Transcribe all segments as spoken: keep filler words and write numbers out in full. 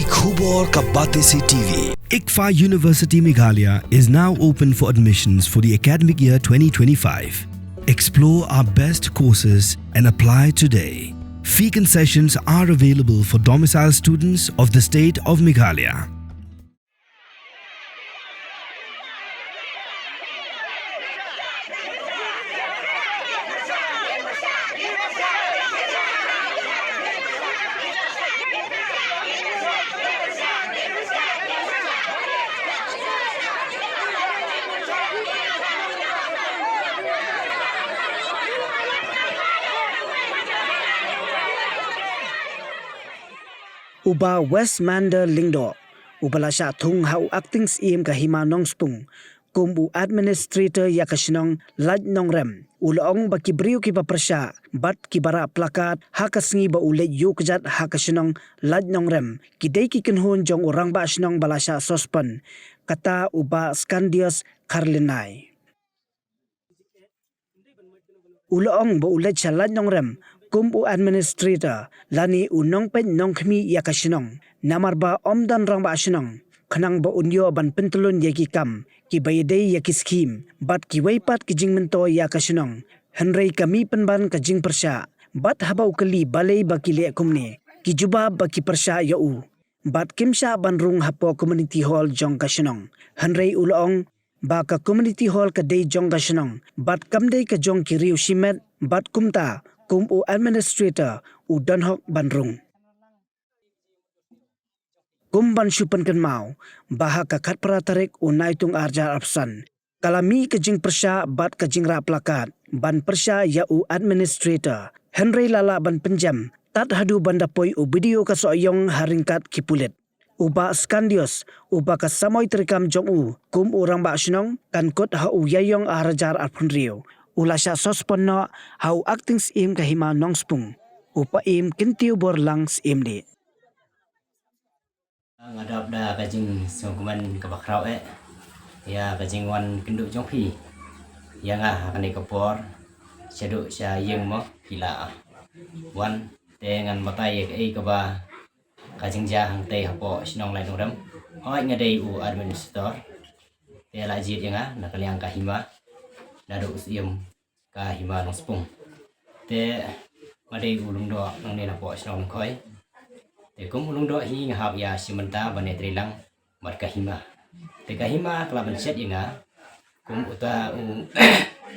Khubor ka Batesi T V. ICFAI University Meghalaya is now open for admissions for the academic year twenty twenty-five. Explore our best courses and apply today. Fee concessions are available for domicile students of the state of Meghalaya. U Bah Westmander Lyngdoh, uba la shah thung ha u Acting Syiem ka Hima Nongspung kum u Administrator ïa ka shnong Laitumkhrah, u la ong ba ki briew kiba pyrshah bad kiba rah placard ha ka sngi ba u leit ïuh kjat ha ka shnong Laitumkhrah ki dei ki kynhun jong u Rangbah Shnong ba la shah suspend, kata u Bah Scandius Kharlynai. U la ong ba u leit sha Laitumkhrah kum u Administrator lane u nongpeit nongkhmih ïa ka shnong, namar ba ym don Rangbah Shnong, khnang ba un ïoh ban pyntlun ïa ki kam kiba ïadei ïa ki skhim bad kiwei pat ki jingmyntoi ïa ka shnong. Hynrei ka mih pynban ka jingpyrshah, bad haba u kylli balei ba ki leh kumne, ki jubab ba ki pyrshah ïa u. Bad kim shah ban rung hapoh Community Hall jong ka shnong. Hynrei u la ong ba ka Community Hall ka dei jong ka shnong bad kam dei ka jong ki riew shimet, bad kumta kum u Administrator u don hok ban rung. Kum ban shu pynkynmaw ba ha ka khatphra tarik u Naitung arhajar arphew san ka la mih ka jingpyrshah bad ka jingrah placard ban pyrshah ïa u Administrator. Hynrei la lah ban pynjem tad haduh ban da poi u B D O ka Sohiong ha ryngkat ki pulit. U Bah Scandius, uba ka samoi treikam jong u kum u Rangbah Shnong kan kut ha u Ïaïong arhajar arphew hynriew, u la shah suspend noh ha u Acting Syiem ka Hima Nongspung, u Paiem Kyntiew Borlang Syiemlieh. Nga dap da ka jingsngewkmen kaba khraw eh ïa ka jingwan kynduh jong phi ïa nga ha kane ka por, shaduh sha ïing mo phi la wan. Te ngan batai ïa kaei kaba ka jingjia hangtei hapoh shnong Laitumkhrah. Hooid, nga dei u Administrator. Te la jied ïa nga na ka liang ka hima naduh u Syiem ka Hima Nongspung. Te nga dei u Lyngdoh nangne napoh shnong Lyngkhoi. Te kum u Lyngdoh hi nga hap ïa shim bynta ban ïatreilang bad ka hima. Te ka hima ka la pynshet ïa nga kum uta u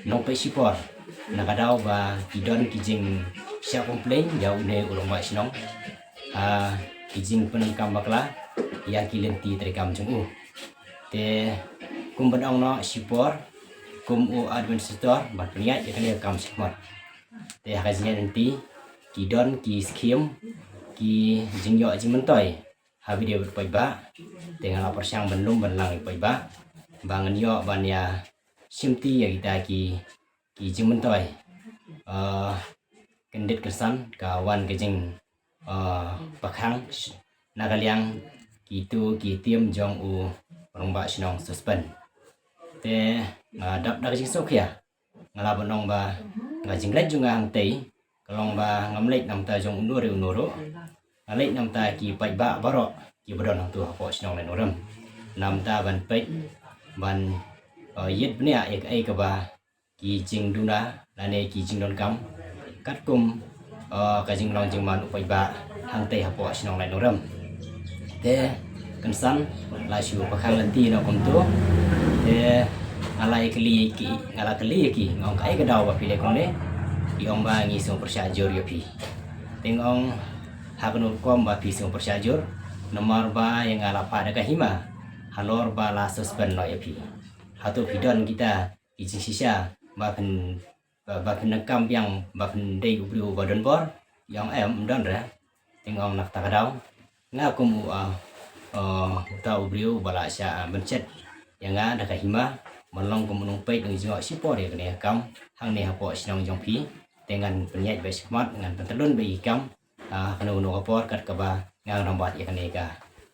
nongpeit shipor, na ka daw ba ki don ki jingshah complain ïa une u Rangbah Shnong ha ki jingpyndonkam bakla ïa ki lynti treikam jong u. Te kum ban ong noh shipor kum u Administrator ban pynïaid ïa kane ka kam shakhmat. Te ha ka jingïaid lynti ki don ki skhim, ki jingïoh jingmyntoi ha video bad paidbah. Te nga la pyrshang ban lum ban lang ïa paidbah ba ngan ïoh ban ïa shimti ïa kita ki, ki jingmyntoi. Eh, kyndit kynsan ka wan ka jing, eh, pakhang na ka liang kito ki team jong u Rangbah Shnong suspend. Te nga dap da ka jingsngewkhia. Nga lah ban ong ba ka jingleit jong nga hangtei ka long ba ngam leit na bynta jong uno re uno ruh. Nga leit na bynta ki paidbah baroh kiba don hangto hapoh shnong Laitumkhrah, na bynta ban peit, ban, eh, ïit bniah ïa kaei kaba ki jingduna lane ki jingdonkam katkum, eh, ka jinglong jingman u paidbah hangtei hapoh shnong Laitumkhrah. Te kynsan la shu pakhang lynti noh kumto. Te nga la ïa kylli ki, nga la kylli ïa ki, nga ong kaei ka daw ba phi leh kumne. Ki ong ba ngi sngewpyrshah jur ïa phi. Te nga ong ha kano rukom ba phi sngewpyrshah jur, namar ba ïa nga la phah da ka hima halor ba la suspend noh ïa phi. Hato phi don kita ki jingshisha ba phin, ba, ba phin donkam biang ba phin dei u briew uba don bor? Ïa ong em, ym don re. Te nga ong na kata ka daw nga kum u, ah, ah, uta u briew uba la shah, ah, pynshet ïa nga da ka hima ban long kum u nongpeit nongjngoh shipor ïa kane ka kam hangne hapoh shnong jong phi. Te ngan pynïaid beit shakhmat, ngan pyntlun beit ïa ki kam, ah, kano kano ka por kat kaba nga nang bat ïa kane ka,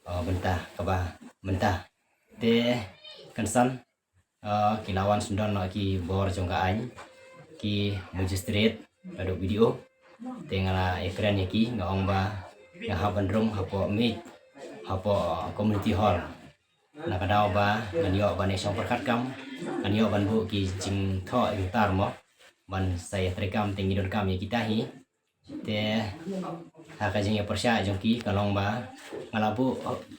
ah, bynta kaba mynta. Te kynsan, ah, ki la wan syndon noh ki bor jong ka aiñ, ki magistrate naduh B D O. Te nga la ïakren ïa ki, nga ong ba nga hap ban rung hapoh miej hapoh community hall. Na ka daw ba ngan ïoh ban ïa shong pyrkhat kam, ngan ïoh ban buh ki jingthoh jingtar mo, ban sa ïa trei kam te ngi donkam ïa kita hi. Te ha ka jingïapyrshah jong ki ka long ba nga la buh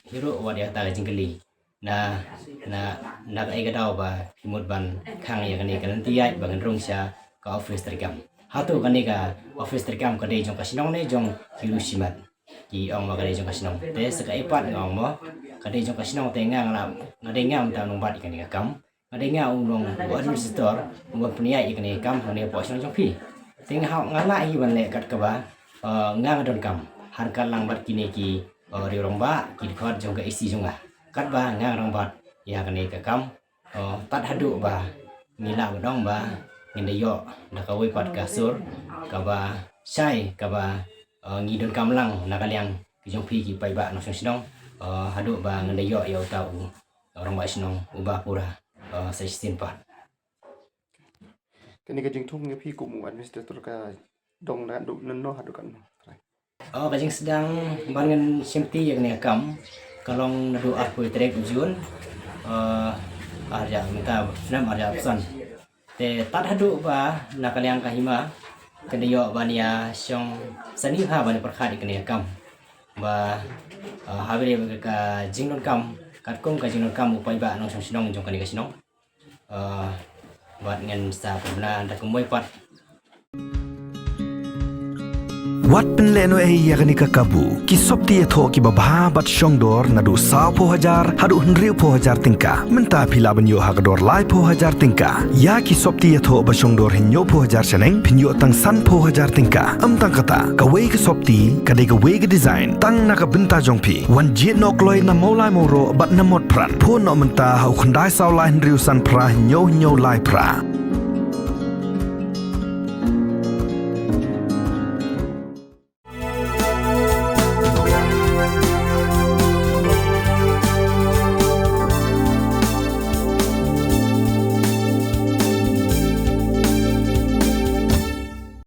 hi ruh wat ïa kata ka jingkylli. Na, na, na kaei ka daw ba phi mut ban khang ïa kane ka lynti ïaid ba ngan rung sha ka office treikam? Hato kane ka office treikam ka dei jong ka shnong ne jong ki riewshimet? Ki ong ba ka dei jong ka shnong. Te sa kaei pat nga ong mo, ka dei jong ka shnong te nga, nga la, nga dei nga mynta u nongbat ïa kane ka kam. Nga dei nga u long u administrator uba pynïaid ïa kane ka kam hangne hapoh shnong jong phi. Te nga, nga lah hi ban leh kat kaba, eh, nga, nga donkam. Ryngkat lang bad kine ki, eh, riew rangbah, ki dkhot jong ka A C jong nga. Katba nga, nga rangbah ïa kane ka kam, eh, tad haduh ba ngi lah ban ong ba ngin da ïoh da kawei pat ka sur kaba shai kaba, eh, ngi donkam lang na ka liang ki jong phi ki paidbah nongshong shnong, eh, haduh ba ngin da ïoh ïa uta u rangbah shnong uba pura, eh, sa shisien pat. Kane ka jingthung ïa phi kum u administrator ka dang naduh nano haduh katno? Oh, ka jingsdang ban ngin shimti ïa kane ka kam ka long naduh arphew tarik u June, eh, ar hajar, mynta snem ar hajar arphew san. Te tad haduh ba na ka liang ka hima kan da ïoh ban ïa shong sani ha ban ïa pyrkhat ïa kane ka kam. Ba, eh, ha kaba ïadei bad ka jingdonkam, katkum ka jingdonkam u paidbah nongshong shnong jong kane ka shnong. Eh, bad ngin sa pynbna da kumwei pat. Wat pynlehnohei ïa kane ka kabu, ki sopti ïathoh kiba bha bad shongdor naduh sawphew hajar haduh hynriewphew hajar tyngka. Mynta phi lah ban ïoh ha ka dor laiphew hajar tyngka. Ïa ki sopti ïathoh ba shongdor hynñiewphew hajar shaneng phin ïoh tang sanphew hajar tyngka. Ym tang kata, kawei ka sopti ka dei kawei ka design tang na ka bynta jong phi. Wan jied noh kloi na Mawlai Mawroh bad na Motphran. Phone noh mynta ha u khyndai saw lai hynriew san phra hynñiew hynñiew lai phra.